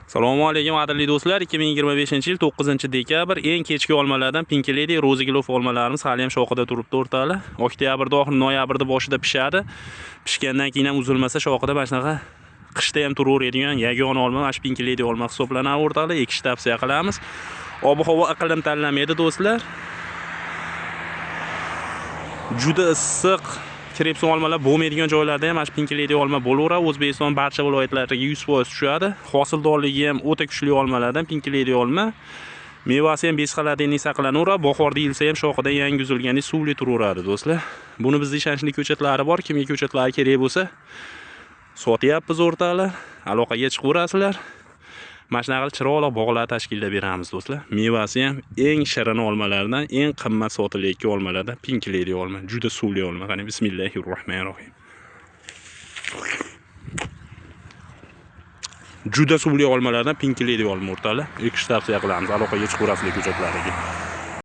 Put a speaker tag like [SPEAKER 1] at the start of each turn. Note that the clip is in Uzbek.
[SPEAKER 1] Assalomu alaykum qadrli do'stlar. 2025-yil 9-dekabr eng kechki olmalardan Pink Lady, Rozi Glove olmalarimiz hali ham shoxida turibdi o'rtoqlar. Oktyabrda oxiri, noyabrda boshida pishadi. Pishgandan keyin ham uzilmasa shoxida mana shunaqa qishda ham turaveradigan yagona olma mana shu Pink Lady olma hisoblanadi o'rtoqlar. Ekishni tavsiya qilamiz. Ob-havo iqlim tanlamaydi do'stlar. Juda issiq krepson olmalar bo'lmaydigan joylarda ham mana shu Pink Lady olma bo'laveradi. O'zbekiston barcha viloyatlariga 100% tushadi. Hosildorligi ham o'ta kuchli olmalardan Pink Lady olma. Mevasi ham 5 xaladinlik saqlanaveradi. Bahorda yeyilsa ham shoxidan yangi uzilgandek suvli turaveradi do'stlar. Buni bizda ishonchli ko'chatlari bor. Kimga ko'chatlari kerak bo'lsa, sotyapmiz o'rtoqlar. Aloqaga chiqaverasizlar. Mana shunaqa qilib chiroyli bog'lar tashkillab beramiz do'stlar. Mevasi ham eng shirin olmalardan, eng qimmat sotilayotgan olmalardan Pink Lady olma. Juda suvli olma. Qani bismillahirrohmanirrohim. Juda suvli olmalardan Pink Lady olma o'rtoqlar. Ekishni tavsiya qilamiz. Aloqaga chiqaverasizlar ko'chatlariga.